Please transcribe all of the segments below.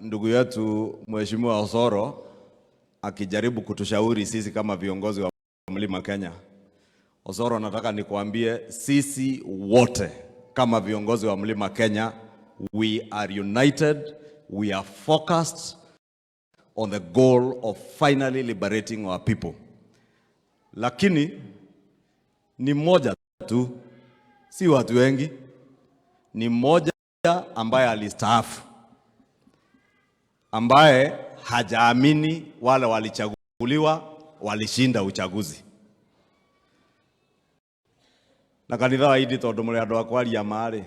Ndugu yetu Mheshimiwa Osoro akijaribu kutushauri sisi kama viongozi wa Mlima Kenya. Osoro, nataka nikuambie sisi wote kama viongozi wa Mlima Kenya, we are united, we are focused on the goal of finally liberating our people. Lakini ni mmoja tu, si watu wengi, ni mmoja ambaye alistaafu, ambaye hajaamini wale walichaguliwa walishinda uchaguzi. Na kanitha wa indi tondu muri andu a kwaria ma-rĩ,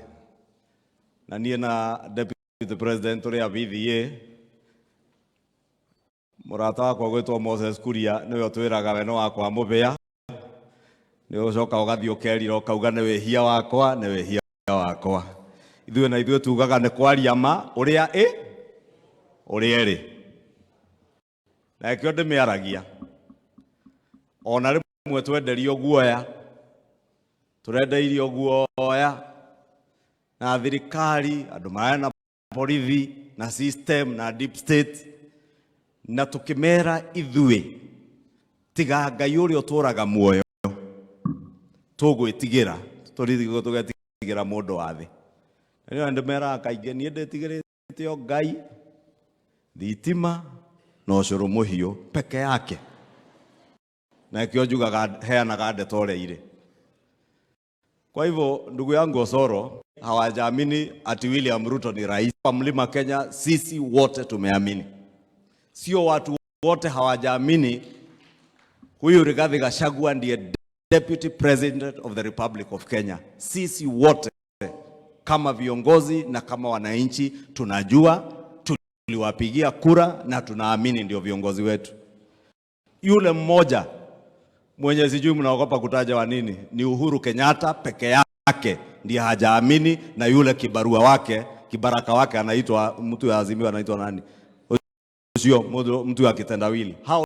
na niĩ na deputy president tũrĩ a BVA, mũrata wakwa gwĩtwo Moses Kuria nĩwe ũtwĩraga we nĩ wakwa mũbĩa, nĩ ũcoka ũgathiĩ ũkerira ũkauga nĩ wĩhia wakwa, nĩ wĩhia wakwa. Ithuĩ na ithuĩ tugaga nĩ kwaria ma ũrĩa ĩ ũrĩa ĩrĩ, na ĩkĩo ndĩmĩaragia. Ona rĩmwe twenderio guoya, tũrendeirio guoya na thirikari, andũ marĩa na borithi na system na deep state, na tukimera ithuĩ tiga Ngai ũrĩa ũtũraga muoyo tũgwĩtigĩra, tũrithiĩ tũgetigĩra mũndũ wa thĩ. Na nĩo ndĩmeraga kaingĩ, niĩ ndĩtigĩrĩte o Ngai, thitima na ũcũrũ mũhiũ peke yake, na ĩkĩo njugaga heanaga ndeto ũrĩa irĩ. Kwa hivyo ndugu yangu Osoro, hawajaamini ati William Ruto ni rais wa Mlima Kenya. Sisi wote tumeamini, sio watu wote hawajaamini huyu Rigathi Gachagua ndiye Deputy President of the Republic of Kenya. Sisi wote kama viongozi na kama wananchi tunajua, tuliwapigia kura na tunaamini ndio viongozi wetu. Yule mmoja mwenye sijui mnaogopa kutaja wa nini, ni Uhuru Kenyatta peke yake ndiye hajaamini, na yule kibarua wake, kibaraka wake anaitwa mtu ya Azimio, anaitwa nani? Sio mtu wa kitendawili. Hao